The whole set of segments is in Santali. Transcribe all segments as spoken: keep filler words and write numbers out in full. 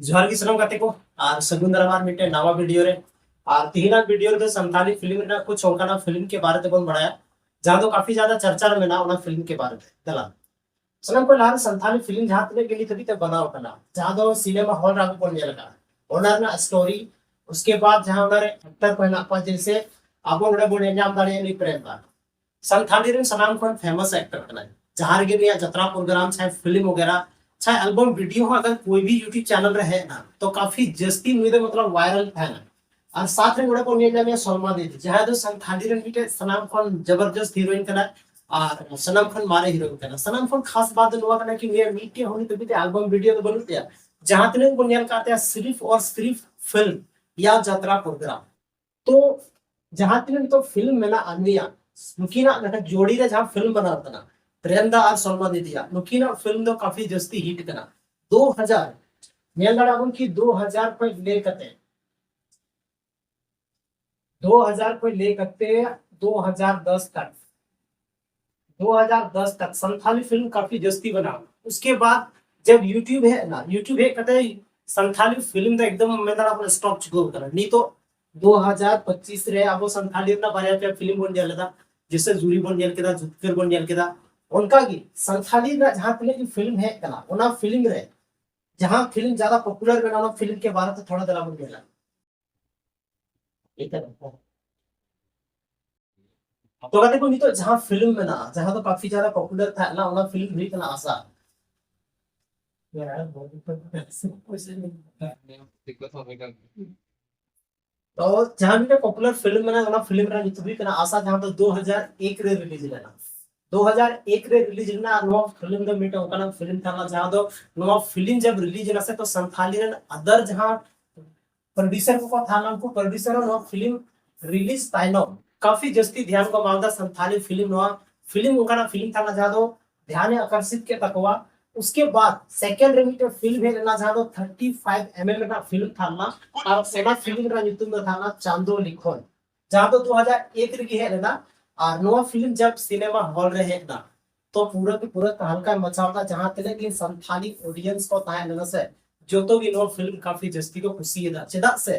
ᱡᱚᱦᱟᱨ ᱜᱮ ᱥᱟᱱᱟᱢ ᱜᱟᱛᱮ ᱠᱚ, ᱟᱨ ᱥᱟᱹᱜᱩᱱ ᱫᱟᱨᱟᱢ ᱟᱨ ᱢᱤᱫᱴᱮᱱ ᱱᱟᱣᱟ ᱵᱷᱤᱰᱤᱭᱳ ᱨᱮ᱾ ᱟᱨ ᱛᱮᱦᱮᱧᱟᱜ ᱵᱷᱤᱰᱤᱭᱳ ᱨᱮᱫᱚ ᱥᱟᱱᱛᱟᱲᱤ ᱯᱷᱤᱞᱢ ᱨᱮᱱᱟᱜ ᱠᱩᱪ ᱚᱱᱠᱟᱱᱟᱜ ᱯᱷᱤᱞᱢ ᱠᱮ ᱵᱟᱨᱮ ᱛᱮᱵᱚᱱ ᱵᱟᱲᱟᱭᱟ, ᱡᱟᱦᱟᱸ ᱫᱚ ᱠᱟᱯᱷᱤ ᱡᱟᱫᱟ ᱪᱟᱨᱪᱟ ᱨᱮ ᱢᱮᱱᱟᱜᱼᱟ, ᱚᱱᱟ ᱯᱷᱤᱞᱢ ᱠᱮ ᱵᱟᱨᱮ ᱛᱮ᱾ ᱫᱮᱞᱟ, ᱥᱟᱱᱟᱢ ᱠᱚ ᱞᱟᱦᱟ ᱨᱮ ᱥᱟᱱᱛᱟᱲᱤ ᱯᱷᱤᱞᱢ ᱡᱟᱦᱟᱸ ᱛᱤᱱᱟᱹᱜ ᱜᱮ ᱱᱤᱛ ᱦᱟᱹᱵᱤᱡ ᱛᱮ ᱵᱮᱱᱟᱣ ᱟᱠᱟᱱᱟ, ᱡᱟᱦᱟᱸ ᱫᱚ ᱥᱤᱱᱮᱢᱟ ᱦᱚᱞ ᱨᱮ ᱟᱵᱚ ᱵᱚᱱ ᱧᱮᱞ ᱟᱠᱟᱫᱼᱟ, ᱚᱱᱟ ᱨᱮᱱᱟᱜ ᱥᱴᱳᱨᱤ, ᱩᱥᱠᱮ ᱵᱟᱫ ᱡᱟᱦᱟᱸ ᱚᱱᱟ ᱨᱮ ᱮᱠᱴᱟᱨ ᱠᱚ ᱦᱮᱱᱟᱜ ᱠᱚᱣᱟ, ᱡᱮᱭᱥᱮ ᱟᱵᱚ ᱱᱚᱰᱮ ᱵᱚᱱ ᱧᱮᱞ ᱧᱟᱢ ᱫᱟᱲᱮᱭᱟᱜᱼᱟ ᱱᱩᱭ ᱯᱨᱮᱢ ᱫᱟᱥ, ᱥᱟᱱᱛᱷᱟᱞᱤ ᱨᱮᱱ ᱥᱟᱱᱟᱢ ᱠᱷᱚᱱ ᱯᱷᱮᱢᱟᱥ ᱮᱠᱴᱟᱨ ᱠᱟᱱᱟᱭ᱾ ᱡᱟᱦᱟᱸ ᱨᱮᱜᱮ ᱱᱩᱭᱟᱜ ᱡᱟᱛᱨᱟ ᱯᱨᱳᱜᱨᱟᱢ, ᱪᱟᱦᱮ ᱯᱷᱤᱞᱢ ᱣᱟᱜᱮᱨᱟ, ᱪᱟᱦᱮ ᱮᱞᱵᱚᱢ ᱵᱷᱤᱰᱤᱭᱳ ᱦᱚᱸ ᱟᱜᱟᱨ ᱠᱳᱭ ᱵᱷᱤ YouTube ᱪᱮᱱᱮᱞ ᱨᱮ ᱦᱮᱡ ᱮᱱᱟ, ᱛᱚ ᱠᱟᱯᱷᱤ ᱡᱟᱹᱥᱛᱤ ᱱᱩᱭ ᱫᱚ ᱢᱚᱛᱞᱚᱵ ᱣᱟᱭᱨᱟᱞ ᱛᱟᱦᱮᱱᱟ᱾ ᱟᱨ ᱥᱟᱛ ᱨᱮ ᱱᱚᱰᱮ ᱵᱚᱱ ᱧᱮᱞ ᱧᱟᱢᱮᱭᱟ ᱥᱚᱞᱢᱟ ᱫᱤᱫᱤ, ᱡᱟᱦᱟᱸᱭ ᱫᱚ ᱥᱟᱱᱛᱷᱟᱞᱤ ᱨᱮᱱ ᱢᱤᱫᱴᱮᱡ ᱥᱟᱱᱟᱢ ᱠᱷᱚᱱ ᱡᱚᱵᱚᱨᱡᱚᱥᱛ ᱦᱤᱨᱳᱭᱤᱱ ᱠᱟᱱᱟᱭ ᱟᱨ ᱥᱟᱱᱟᱢ ᱠᱷᱚᱱ ᱢᱟᱨᱮ ᱦᱤᱨᱳᱭᱤᱱ ᱠᱟᱱᱟ᱾ ᱥᱟᱱᱟᱢ ᱠᱷᱚᱱ ᱠᱷᱟᱥ ᱵᱟᱛ ᱫᱚ ᱱᱚᱣᱟ ᱠᱟᱱᱟ ᱠᱤ ᱱᱩᱭᱟᱜ ᱢᱤᱫᱴᱮᱡ ᱦᱚᱸ ᱱᱤᱛ ᱦᱟᱹᱵᱤᱡ ᱛᱮ ᱮᱞᱵᱚᱢ ᱵᱷᱤᱰᱤᱭᱳ ᱫᱚ ᱵᱟᱹᱱᱩᱜ ᱛᱟᱭᱟ᱾ ᱡᱟᱦᱟᱸ ᱛᱤᱱᱟᱹᱜ ᱵᱚᱱ ᱧᱮᱞ ᱠᱟᱜ ᱛᱟᱭᱟ, ᱥᱤᱨᱤᱯ ᱟᱨ ᱥᱤᱨᱤᱯ ᱯᱷᱤᱞᱢ ᱭᱟ ᱡᱟᱛᱨᱟ ᱯᱨᱳᱜᱨᱟᱢ᱾ ᱛᱚ ᱡᱟᱦᱟᱸ ᱛᱤᱱᱟᱹᱜ ᱱᱤᱛᱚᱜ ᱯᱷᱤᱞᱢ ᱢᱮᱱᱟᱜᱼᱟ ᱱᱩᱭᱟᱜ, ᱱᱩᱠᱤᱱᱟᱜ ᱢᱤᱫᱴᱟᱝ ᱡᱳᱲᱤ ᱨᱮ ᱡᱟᱦᱟᱸ ᱯᱷᱤᱞᱢ ᱵᱮᱱᱟᱣ ᱠᱟᱱᱟ, ᱯᱨᱮᱢ ᱫᱟ ᱟᱨ ᱥᱚᱞᱢᱟ ᱫᱤᱫᱤᱭᱟᱜ, ᱱᱩᱠᱤᱱᱟᱜ ᱯᱷᱤᱞᱢ ᱫᱚ ᱠᱟᱯᱷᱤ ᱡᱟᱹᱥᱛᱤ ᱦᱤᱴ ᱠᱟᱱᱟ᱾ ᱫᱩ ᱦᱟᱡᱟᱨ, ᱧᱮᱞ ᱫᱟᱲᱮᱭᱟᱜ ᱵᱚᱱ ᱠᱤ ᱫᱩ ᱦᱟᱡᱟᱨ ᱠᱷᱚᱱ ᱞᱟᱹᱭ ᱠᱟᱛᱮ, ᱫᱩ ᱦᱟᱡᱟᱨ ᱠᱷᱚᱱ ᱞᱟᱹᱭ ᱠᱟᱛᱮ ᱫᱩ ᱦᱟᱡᱟᱨ ᱫᱚᱥ ᱛᱚᱠ, ᱫᱩ ᱦᱟᱡᱟᱨ ᱫᱚᱥ ᱛᱚᱠ ᱥᱟᱱᱛᱷᱟᱞᱤ ᱯᱷᱤᱞᱢ ᱠᱟᱯᱷᱤ ᱡᱟᱹᱥᱛᱤ ᱵᱮᱱᱟᱣ᱾ ᱩᱥᱠᱮ ᱵᱟᱫ ᱡᱟᱵ YouTube ᱦᱮᱡ ᱮᱱᱟ, YouTube ᱦᱮᱡ ᱠᱟᱛᱮ ᱥᱟᱱᱛᱷᱟᱞᱤ ᱯᱷᱤᱞᱢ ᱫᱚ ᱮᱠᱫᱚᱢ ᱢᱮᱱ ᱫᱟᱲᱮᱭᱟᱜ ᱵᱚᱱ ᱥᱴᱚᱯ ᱪᱩᱠᱟᱹᱣ ᱠᱟᱱᱟ᱾ ᱱᱤᱛᱚᱜ ᱫᱩ ᱦᱟᱡᱟᱨ ᱯᱚᱸᱪᱤᱥ ᱨᱮ ᱟᱵᱚ ᱥᱟᱱᱛᱷᱟᱞᱤ ᱨᱮᱱᱟᱜ ᱵᱟᱨᱭᱟ ᱯᱮᱭᱟ ᱯᱷᱤᱞᱢ ᱵᱚᱱ ᱧᱮᱞ ᱮᱫᱟ, ᱡᱮᱭᱥᱮ ᱡᱩᱨᱤ ᱵᱚᱱ ᱧᱮᱞ ᱠᱮᱫᱟ, ᱡᱩᱛᱠᱟᱹᱨ ᱵᱚᱱ ᱧᱮᱞ ᱠᱮᱫᱟ᱾ ᱚᱱᱠᱟ ᱜᱮ ᱥᱟᱱᱛᱷᱟᱞᱤ ᱨᱮᱱᱟᱜ ᱡᱟᱦᱟᱸ ᱛᱤᱱᱟᱹᱜ ᱜᱮ ᱯᱷᱤᱞᱢ ᱦᱮᱡ ᱠᱟᱱᱟ, ᱚᱱᱟ ᱯᱷᱤᱞᱢ ᱨᱮ ᱡᱟᱦᱟᱸ ᱯᱷᱤᱞᱢ ᱡᱟᱫᱟ ᱯᱚᱯᱩᱞᱟᱨ ᱢᱮᱱᱟᱜᱼᱟ, ᱚᱱᱟ ᱯᱷᱤᱞᱢ ᱠᱮ ᱵᱟᱨᱮ ᱛᱮ ᱛᱷᱚᱲᱟ ᱫᱮᱞᱟ ᱵᱚᱱ ᱧᱮᱞᱟ᱾ ᱛᱚ ᱜᱟᱛᱮ ᱠᱚ, ᱱᱤᱛᱚᱜ ᱡᱟᱦᱟᱸ ᱯᱷᱤᱞᱢ ᱢᱮᱱᱟᱜᱼᱟ, ᱡᱟᱦᱟᱸ ᱫᱚ ᱠᱟᱯᱷᱤ ᱡᱟᱫᱟ ᱯᱚᱯᱩᱞᱟᱨ ᱛᱟᱦᱮᱸ ᱞᱮᱱᱟ, ᱚᱱᱟ ᱯᱷᱤᱞᱢ ᱦᱩᱭᱩᱜ ᱠᱟᱱᱟ ᱟᱥᱟ᱾ ᱛᱚ ᱡᱟᱦᱟᱸ ᱢᱤᱫᱴᱮᱱ ᱯᱚᱯᱩᱞᱟᱨ ᱯᱷᱤᱞᱢ ᱢᱮᱱᱟᱜᱼᱟ, ᱚᱱᱟ ᱯᱷᱤᱞᱢ ᱨᱮᱱᱟᱜ ᱧᱩᱛᱩᱢ ᱦᱩᱭᱩᱜ ᱠᱟᱱᱟ ᱟᱥᱟ, ᱡᱟᱦᱟᱸ ᱫᱚ ᱫᱩ ᱦᱟᱡᱟᱨ ᱮᱠ ᱨᱮ ᱨᱤᱞᱤᱡᱽ ᱞᱮᱱᱟ᱾ ᱫᱩ ᱦᱟᱡᱟᱨ ᱮᱠ ᱨᱮ ᱨᱤᱞᱤᱡᱽ ᱞᱮᱱᱟ᱾ ᱟᱨ ᱱᱚᱣᱟ ᱯᱷᱤᱞᱢ ᱫᱚ ᱢᱤᱫᱴᱮᱱ ᱚᱱᱠᱟᱱᱟᱜ ᱯᱷᱤᱞᱢ ᱛᱟᱦᱮᱸ ᱞᱮᱱᱟ, ᱡᱟᱦᱟᱸ ᱫᱚ ᱱᱚᱣᱟ ᱯᱷᱤᱞᱢ ᱡᱟᱵ ᱨᱤᱞᱤᱡᱽ ᱮᱱᱟ ᱥᱮ, ᱛᱚ ᱥᱟᱱᱛᱷᱟᱞᱤ ᱨᱮᱱ ᱟᱫᱟᱨ ᱡᱟᱦᱟᱸ ᱯᱨᱚᱰᱭᱩᱥᱟᱨ ᱠᱚᱠᱚ ᱛᱟᱦᱮᱸ ᱞᱮᱱᱟ, ᱩᱱᱠᱩ ᱯᱨᱚᱰᱭᱩᱥᱟᱨ ᱦᱚᱸ ᱱᱚᱣᱟ ᱯᱷᱤᱞᱢ ᱨᱤᱞᱤᱡᱽ ᱛᱟᱭᱱᱚᱢ ᱠᱟᱯᱷᱤ ᱡᱟᱹᱥᱛᱤ ᱫᱷᱮᱭᱟᱱ ᱠᱚ ᱮᱢᱟ ᱞᱮᱫᱟ ᱥᱟᱱᱛᱷᱟᱞᱤ ᱯᱷᱤᱞᱢ᱾ ᱱᱚᱣᱟ ᱯᱷᱤᱞᱢ ᱚᱱᱠᱟᱱᱟᱜ ᱯᱷᱤᱞᱢ ᱛᱟᱦᱮᱸ ᱞᱮᱱᱟ, ᱡᱟᱦᱟᱸ ᱫᱚ ᱫᱷᱮᱭᱟᱱ ᱮ ᱟᱠᱚᱨᱥᱤᱛ ᱠᱮᱫ ᱛᱟᱠᱚᱣᱟ᱾ ᱩᱥᱠᱮ ᱵᱟᱫ ᱥᱮᱠᱮᱱᱰ ᱨᱮ ᱢᱤᱫᱴᱮᱱ ᱯᱷᱤᱞᱢ ᱦᱮᱡ ᱞᱮᱱᱟ, ᱡᱟᱦᱟᱸ ᱫᱚ ᱛᱷᱟᱨᱴᱤ ᱯᱷᱟᱭᱤᱵ ᱮᱢ ᱮᱢ ᱨᱮᱱᱟᱜ ᱯᱷᱤᱞᱢ ᱛᱟᱦᱮᱸ ᱞᱮᱱᱟ, ᱟᱨ ᱚᱱᱟ ᱯᱷᱤᱞᱢ ᱨᱮᱱᱟᱜ ᱧᱩᱛᱩᱢ ᱫᱚ ᱛᱟᱦᱮᱸ ᱞᱮᱱᱟ ᱪᱟᱸᱫᱳ ᱞᱤᱠᱷᱚᱱ, ᱡᱟᱦᱟᱸ ᱫᱚ ᱫᱩ ᱦᱟᱡᱟᱨ ᱮᱠ ᱨᱮᱜᱮ ᱦᱮᱡ ᱞᱮᱱᱟ᱾ ᱟᱨ ᱱᱚᱣᱟ ᱯᱷᱤᱞᱢ ᱡᱟᱵ ᱥᱤᱱᱮᱢᱟ ᱦᱚᱞ ᱨᱮ ᱦᱮᱡ ᱮᱱᱟ, ᱛᱚ ᱯᱩᱨᱟᱹ ᱜᱮ ᱯᱩᱨᱟᱹ ᱛᱟᱦᱞᱠᱟ ᱢᱟᱪᱟᱣ ᱮᱱᱟ᱾ ᱡᱟᱦᱟᱸ ᱛᱤᱱᱟᱹᱜ ᱜᱮ ᱥᱟᱱᱛᱷᱟᱞᱤ ᱚᱰᱤᱭᱮᱱᱥ ᱠᱚ ᱛᱟᱦᱮᱸ ᱞᱮᱱᱟ ᱥᱮ, ᱡᱚᱛᱚ ᱜᱮ ᱱᱚᱣᱟ ᱯᱷᱤᱞᱢ ᱠᱟᱯᱷᱤ ᱡᱟᱹᱥᱛᱤ ᱠᱚ ᱠᱩᱥᱤᱭᱟᱫᱟ᱾ ᱪᱮᱫᱟᱜ ᱥᱮ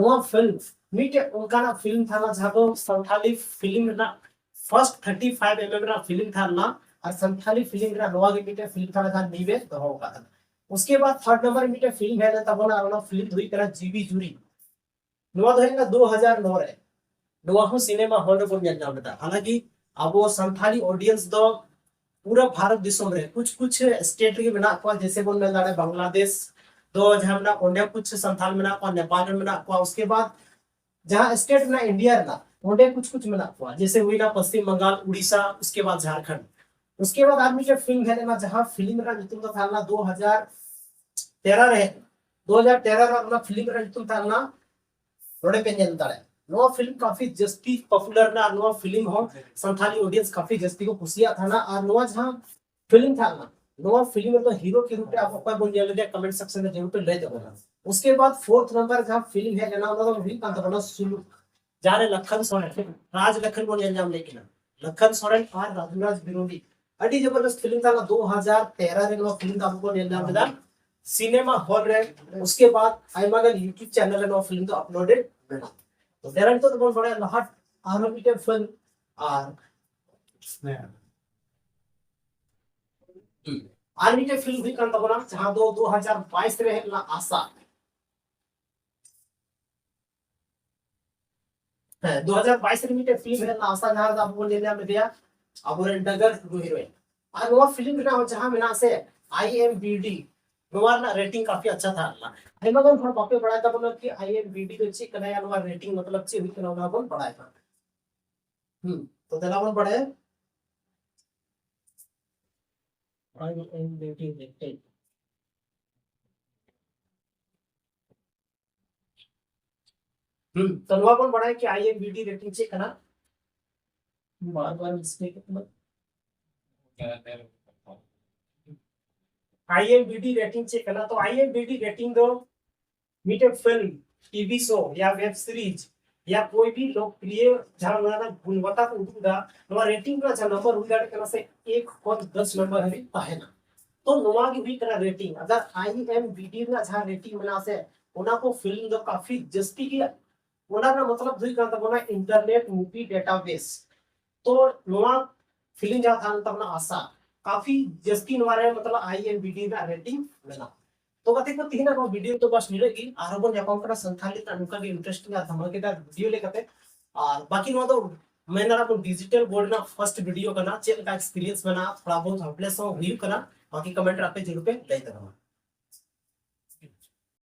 ᱱᱚᱣᱟ ᱯᱷᱤᱞᱢ ᱢᱤᱫᱴᱮᱡ ᱚᱱᱠᱟᱱᱟᱜ ᱯᱷᱤᱞᱢ ᱛᱟᱦᱮᱸ ᱞᱮᱱᱟ ᱡᱟᱦᱟᱸ ᱫᱚ ᱥᱟᱱᱛᱷᱟᱞᱤ ᱯᱷᱤᱞᱢ ᱨᱮᱱᱟᱜ ᱯᱷᱟᱨᱥᱴ ᱛᱷᱟᱨᱴᱤ ᱯᱷᱟᱭᱤᱵᱷ ᱮᱢ ᱮᱢ ᱨᱮᱱᱟᱜ ᱯᱷᱤᱞᱢ ᱛᱟᱦᱮᱸ ᱞᱮᱱᱟ, ᱟᱨ ᱥᱟᱱᱛᱷᱟᱞᱤ ᱯᱷᱤᱞᱢ ᱨᱮᱱᱟᱜ ᱱᱚᱣᱟ ᱜᱮ ᱢᱤᱫᱴᱮᱡ ᱯᱷᱤᱞᱢ ᱛᱟᱦᱮᱸ ᱞᱮᱱᱟ ᱡᱟᱦᱟᱸ ᱱᱤᱭᱩ ᱮ ᱫᱚᱦᱚ ᱟᱠᱟᱫ ᱛᱟᱦᱮᱸᱱᱟ᱾ ᱩᱥᱠᱮ ᱵᱟᱫ ᱛᱷᱟᱨᱰ ᱱᱟᱢᱵᱟᱨ ᱨᱮ ᱢᱤᱫᱴᱮᱡ ᱯᱷᱤᱞᱢ ᱦᱮᱡ ᱞᱮᱱ ᱛᱟᱵᱚᱱᱟ, ᱟᱨ ᱚᱱᱟ ᱯᱷᱤᱞᱢ ᱫᱚ ᱦᱩᱭᱩᱜ ᱠᱟᱱᱟ ᱡᱤᱣᱤ ᱡᱩᱨᱤ᱾ ᱱᱚᱣᱟ ᱫᱚ ᱦᱩᱭᱩᱜ ᱠᱟᱱᱟ ᱫᱩ ᱦᱟᱡᱟᱨ ᱱᱚ ᱨᱮ᱾ ᱱᱚᱣᱟ ᱦᱚᱸ ᱥᱤᱱᱮᱢᱟ ᱦᱚᱞ ᱨᱮᱵᱚᱱ ᱧᱮᱞ ᱧᱟᱢ ᱞᱮᱫᱟ᱾ ᱦᱟᱞᱟᱸᱠᱤ ᱟᱵᱚ ᱥᱟᱱᱛᱷᱟᱞᱤ ᱚᱰᱤᱭᱮᱱᱥ ᱫᱚ ᱯᱩᱨᱟᱹ ᱵᱷᱟᱨᱚᱛ ᱫᱤᱥᱚᱢ ᱨᱮ ᱠᱩᱪ ᱠᱩᱪ ᱥᱴᱮᱴ ᱨᱮᱜᱮ ᱢᱮᱱᱟᱜ ᱠᱚᱣᱟ, ᱡᱮᱭᱥᱮ ᱵᱚᱱ ᱢᱮᱱ ᱫᱟᱲᱮᱭᱟᱜᱼᱟ ᱵᱟᱝᱞᱟᱫᱮᱥ ᱫᱚ ᱡᱟᱦᱟᱸ ᱢᱮᱱᱟᱜ ᱚᱸᱰᱮ ᱠᱩᱪ ᱥᱟᱱᱛᱷᱟᱞ ᱢᱮᱱᱟᱜ ᱠᱚᱣᱟ, ᱱᱮᱯᱟᱞ ᱨᱮ ᱢᱮᱱᱟᱜ ᱠᱚᱣᱟ, ᱩᱥᱠᱮ ᱵᱟᱫ ᱡᱟᱦᱟᱸ ᱥᱴᱮᱴ ᱨᱮᱱᱟᱜ ᱤᱱᱰᱤᱭᱟ ᱨᱮᱱᱟᱜ ᱚᱸᱰᱮ ᱠᱩᱪ ᱠᱩᱪ ᱢᱮᱱᱟᱜ ᱠᱚᱣᱟ, ᱡᱮᱭᱥᱮ ᱦᱩᱭᱱᱟ ᱯᱚᱥᱪᱤᱢ ᱵᱟᱝᱜᱟᱞ, ᱩᱲᱤᱥᱥᱟ, ᱩᱥᱠᱮ ᱵᱟᱫ ᱡᱷᱟᱲᱠᱷᱚᱸᱰ᱾ ᱩᱥᱠᱮ ᱵᱟᱫ ᱟᱨ ᱢᱤᱫᱴᱮᱱ ᱯᱷᱤᱞᱢ ᱦᱮᱡ ᱞᱮᱱᱟ, ᱡᱟᱦᱟᱸ ᱯᱷᱤᱞᱢ ᱨᱮᱱᱟᱜ ᱧᱩᱛᱩᱢ ᱫᱚ ᱛᱟᱦᱮᱸ ᱞᱮᱱᱟ ᱫᱩ ᱦᱟᱡᱟᱨ ᱛᱮᱨᱚ ᱨᱮ, ᱫᱩ ᱦᱟᱡᱟᱨ ᱛᱮᱨᱚ ᱨᱮ ᱚᱱᱟ ᱯᱷᱤᱞᱢ ᱨᱮᱱᱟᱜ ᱧᱩᱛᱩᱢ ᱛᱟᱦᱮᱸ ᱞᱮᱱᱟ, ᱱᱚᱰᱮ ᱯᱮ ᱧᱮᱞ ᱫᱟᱲᱮᱭᱟᱜᱼᱟ᱾ ᱱᱚᱣᱟ ᱯᱷᱤᱞᱢ ᱠᱟᱯᱷᱤ ᱡᱟᱹᱥᱛᱤ ᱯᱚᱯᱩᱞᱟᱨ ᱨᱮᱱᱟᱜ, ᱟᱨ ᱱᱚᱣᱟ ᱯᱷᱤᱞᱢ ᱦᱚᱸ ᱥᱟᱱᱛᱷᱟᱞᱤ ᱚᱰᱤᱭᱮᱱᱥ ᱠᱟᱯᱷᱤ ᱡᱟᱹᱥᱛᱤ ᱠᱚ ᱠᱩᱥᱤᱭᱟᱜ ᱛᱟᱦᱮᱱᱟ᱾ ᱟᱨ ᱱᱚᱣᱟ ᱡᱟᱦᱟᱸ ᱯᱷᱤᱞᱢ ᱛᱟᱦᱮᱸ ᱞᱮᱱᱟ, ᱱᱚᱣᱟ ᱯᱷᱤᱞᱢ ᱨᱮᱫᱚ ᱦᱤᱨᱳ ᱠᱤ ᱨᱩᱯ ᱨᱮ ᱟᱵᱚ ᱚᱠᱚᱭ ᱵᱚᱱ ᱧᱮᱞ ᱞᱮᱫᱮᱭᱟ? ᱠᱚᱢᱮᱱᱴ ᱥᱮᱠᱥᱚᱱ ᱨᱮ ᱡᱟᱹᱨᱩᱲ ᱯᱮ ᱞᱟᱹᱭ ᱛᱟᱵᱚᱱᱟ᱾ ᱩᱥᱠᱮ ᱵᱟᱫ ᱯᱷᱳᱨᱛᱷ ᱱᱟᱢᱵᱟᱨ ᱡᱟᱦᱟᱸ ᱯᱷᱤᱞᱢ ᱦᱮᱡ ᱞᱮᱱᱟ, ᱚᱱᱟ ᱫᱚ ᱦᱩᱭᱩᱜ ᱠᱟᱱ ᱛᱟᱵᱚᱱᱟ ᱥᱩᱞᱩᱠ, ᱡᱟᱦᱟᱸ ᱨᱮ ᱞᱟᱠᱷᱟᱱ ᱥᱚᱨᱮᱱ, ᱨᱟᱡᱽ ᱞᱟᱠᱷᱟᱱ ᱵᱚᱱ ᱧᱮᱞ ᱧᱟᱢ ᱞᱮᱫ ᱠᱤᱱᱟ᱾ ᱞᱟᱠᱷᱟᱱ ᱥᱚᱨᱮᱱ ᱟᱨ ᱨᱟᱡᱩ ᱨᱟᱡᱽ ᱵᱤᱨᱩᱰᱤ, ᱟᱹᱰᱤ ᱡᱚᱵᱚᱨᱫᱚᱥᱛ ᱯᱷᱤᱞᱢ ᱛᱟᱦᱮᱸ ᱞᱮᱱᱟ᱾ ᱫᱩ ᱦᱟᱡᱟᱨ ᱛᱮᱨᱚ ᱨᱮ ᱱᱚᱣᱟ ᱯᱷᱤᱞᱢ ᱫᱚ ᱟᱵᱚ ᱵᱚᱱ ᱧᱮᱞ ᱧᱟᱢ ᱞᱮᱫᱟ ᱥᱤᱱᱮᱢᱟ ᱦᱚᱞ ᱨᱮ᱾ ᱩᱥᱠᱮ ᱵᱟᱫ ᱟᱭᱢᱟ ᱜᱟᱱ ᱭᱩᱴᱩᱵ ᱪᱮᱱᱮᱞ ᱨᱮ ᱱᱚᱣᱟ ᱯᱷᱤᱞᱢ ᱫᱚ ᱟᱯᱞᱳᱰᱮᱰ ᱢᱮᱱᱟᱜᱼᱟ᱾ ᱛᱚ ᱫᱮᱞᱟ ᱱᱤᱛᱚᱜ ᱫᱚᱵᱚᱱ ᱵᱟᱲᱟᱭᱟ ᱞᱟᱦᱟ ᱟᱨᱦᱚᱸ ᱢᱤᱫᱴᱮᱱ ᱯᱷᱤᱞᱢ, ᱟᱨ ᱟᱨ ᱢᱤᱫᱴᱮᱱ ᱯᱷᱤᱞᱢ ᱦᱩᱭᱩᱜ ᱠᱟᱱ ᱛᱟᱵᱚᱱᱟ, ᱡᱟᱦᱟᱸ ᱫᱚ ᱫᱩ ᱦᱟᱡᱟᱨ ᱵᱟᱭᱤᱥ ᱨᱮ ᱦᱮᱡ ᱞᱮᱱᱟ ᱟᱥᱟ᱾ ᱦᱮᱸ, ᱫᱩ ᱦᱟᱡᱟᱨ ᱵᱟᱭᱤᱥ ᱨᱮ ᱢᱤᱫᱴᱮᱱ ᱯᱷᱤᱞᱢ ᱦᱮᱡ ᱞᱮᱱᱟ ᱟᱥᱟ, ᱡᱟᱦᱟᱸ ᱨᱮᱫᱚ ᱟᱵᱚ ᱵᱚᱱ ᱧᱮᱞ ᱧᱟᱢ ᱞᱮᱫᱮᱭᱟ ᱟᱵᱚᱨᱮᱱ ᱰᱟᱜᱟᱨ ᱴᱩᱰᱩ ᱦᱤᱨᱳᱭᱤᱱ᱾ ᱟᱨ ᱱᱚᱣᱟ ᱯᱷᱤᱞᱢ ᱨᱮᱱᱟᱜ ᱦᱚᱸ ᱡᱟᱦᱟᱸ ᱢᱮᱱᱟᱜᱼᱟ ᱥᱮ, ᱟᱭ ᱮᱢ ᱰᱤ ᱵᱤ, ᱱᱚᱣᱟ ᱨᱮᱱᱟᱜ ᱨᱮᱴᱤᱝ ᱠᱟᱯᱷᱤ ᱟᱪᱪᱷᱟ ᱛᱟᱦᱮᱸ ᱞᱮᱱᱟ᱾ ᱟᱭᱢᱟ ᱜᱟᱱ ᱦᱚᱲ ᱵᱟᱯᱮ ᱵᱟᱲᱟᱭ ᱛᱟᱵᱚᱱᱟ ᱠᱤ ᱟᱭ ᱮᱢ ᱰᱤ ᱵᱤ ᱫᱚ ᱪᱮᱫ ᱠᱟᱱᱟ, ᱱᱚᱣᱟ ᱨᱮᱴᱤᱝ ᱢᱚᱛᱞᱚᱵ ᱪᱮᱫ ᱦᱩᱭᱩᱜ ᱠᱟᱱᱟ, ᱚᱱᱟ ᱵᱚᱱ ᱵᱟᱲᱟᱭ ᱢᱟ᱾ ᱦᱩᱸ, ᱛᱚ ᱫᱮᱞᱟ ᱵᱚᱱ ᱵᱟᱲᱟᱭᱟ᱾ ᱟᱭ ᱮᱢ ᱰᱤ ᱵᱤ ᱨᱮᱴᱤᱝ᱾ ᱦᱩᱸ, ᱛᱚ ᱱᱚᱣᱟ ᱵᱚᱱ ᱵᱟᱲᱟᱭᱟ ᱠᱤ ᱟᱭ ᱮᱢ ᱰᱤ ᱵᱤ ᱨᱮᱴᱤᱝ ᱪᱮᱫ ᱠᱟᱱᱟ? ᱵᱟᱨ ᱵᱟᱨ ᱢᱤᱥᱴᱮᱠ ᱠᱟᱱᱟ᱾ ᱟᱭ ᱮᱢ ᱰᱤ ᱵᱤ ᱨᱮᱴᱤᱝ ᱪᱮᱫ ᱠᱟᱱᱟ? ᱛᱚ ᱟᱭ ᱮᱢ ᱰᱤ ᱵᱤ ᱨᱮᱴᱤᱝ ᱫᱚ ᱢᱤᱫᱴᱮᱱ ᱯᱷᱤᱞᱢ, ᱴᱤ ᱵᱷᱤ ᱥᱳ ᱭᱟ ᱣᱮᱵ ᱥᱤᱨᱤᱡᱽ ᱭᱟ ᱠᱳᱭ ᱵᱷᱤ ᱞᱳᱠᱯᱨᱤᱭ ᱡᱟᱦᱟᱸ ᱚᱱᱟ ᱨᱮᱱᱟᱜ ᱜᱩᱱᱵᱚᱛᱟ ᱠᱚ ᱩᱫᱩᱜ ᱮᱫᱟ, ᱱᱚᱣᱟ ᱨᱮᱴᱤᱝ ᱨᱮᱱᱟᱜ ᱡᱟᱦᱟᱸ ᱱᱟᱢᱵᱟᱨ ᱦᱩᱭ ᱫᱟᱲᱮᱭᱟᱜ ᱠᱟᱱᱟ ᱥᱮ, ᱮᱠ ᱠᱷᱚᱱ ᱫᱚᱥ ᱱᱟᱢᱵᱟᱨ ᱦᱟᱹᱵᱤᱡ ᱛᱟᱦᱮᱱᱟ᱾ ᱛᱚ ᱱᱚᱣᱟ ᱜᱮ ᱦᱩᱭᱩᱜ ᱠᱟᱱᱟ ᱨᱮᱴᱤᱝ᱾ ᱟᱜᱟᱨ IMDb ᱨᱮᱱᱟᱜ ᱡᱟᱦᱟᱸ ᱨᱮᱴᱤᱝ ᱢᱮᱱᱟᱜᱼᱟ ᱥᱮ, ᱚᱱᱟ ᱠᱚ ᱯᱷᱤᱞᱢ ᱫᱚ ᱠᱟᱯᱷᱤ ᱡᱟᱹᱥᱛᱤ ᱜᱮᱭᱟ᱾ ᱚᱱᱟ ᱨᱮᱱᱟᱜ ᱢᱚᱛᱞᱚᱵ ᱦᱩᱭᱩᱜ ᱠᱟᱱ ᱛᱟᱵᱚᱱᱟ ᱤᱱᱴᱟᱨᱱᱮᱴ ᱢᱩᱵᱷᱤ ᱰᱮᱴᱟᱵᱮᱥ᱾ ᱛᱚ ᱱᱚᱣᱟ ᱯᱷᱤᱞᱢ ᱡᱟᱦᱟᱸ ᱛᱟᱦᱮᱱ ᱛᱟᱵᱚᱱᱟ ᱟᱥᱟ, ᱠᱟᱯᱷᱤ ᱡᱟᱹᱥᱛᱤ ᱱᱚᱣᱟ ᱨᱮ ᱢᱚᱛᱞᱚᱵ IMDb ᱨᱮᱱᱟᱜ ᱨᱮᱴᱤᱝ ᱢᱮᱱᱟᱜᱼᱟ᱾ ᱛᱚ ᱜᱟᱛᱮ ᱠᱚ, ᱛᱮᱦᱮᱧᱟᱜ ᱱᱚᱣᱟ ᱵᱷᱤᱰᱤᱭᱳ ᱫᱚ ᱵᱟᱥ ᱱᱤᱱᱟᱹᱜ ᱜᱮ᱾ ᱟᱨᱦᱚᱸ ᱵᱚᱱ ᱧᱟᱯᱟᱢ ᱠᱟᱱᱟ ᱥᱟᱱᱛᱷᱟᱞᱤ ᱨᱮᱱᱟᱜ ᱱᱚᱝᱠᱟ ᱜᱮ ᱤᱱᱴᱟᱨᱮᱥᱴᱤᱝ ᱟᱨ ᱫᱷᱟᱢᱟᱠᱮᱫᱟᱨ ᱵᱷᱤᱰᱤᱭᱳ ᱞᱮᱠᱟᱛᱮ᱾ ᱟᱨ ᱵᱟᱠᱤ ᱱᱚᱣᱟ ᱫᱚ ᱢᱮᱱ ᱫᱟᱲᱮᱭᱟᱜᱼᱟ ᱵᱚᱱ ᱰᱤᱡᱤᱴᱟᱞ ᱵᱳᱨᱰ ᱨᱮᱱᱟᱜ ᱯᱷᱟᱨᱥᱴ ᱵᱷᱤᱰᱤᱭᱳ ᱠᱟᱱᱟ᱾ ᱪᱮᱫ ᱞᱮᱠᱟ ᱮᱠᱥᱯᱤᱨᱤᱭᱮᱱᱥ ᱢᱮᱱᱟᱜᱼᱟ, ᱛᱷᱚᱲᱟ ᱵᱚᱦᱩᱛ ᱦᱚᱯᱞᱮᱥ ᱦᱚᱸ ᱦᱩᱭᱩᱜ ᱠᱟᱱᱟ, ᱵᱟᱠᱤ ᱠᱚᱢᱮᱱᱴ ᱨᱮ ᱟᱯᱮ ᱡᱟᱹᱨᱩᱲ ᱯᱮ ᱞᱟᱹᱭ ᱛᱟᱵᱚᱱᱟ᱾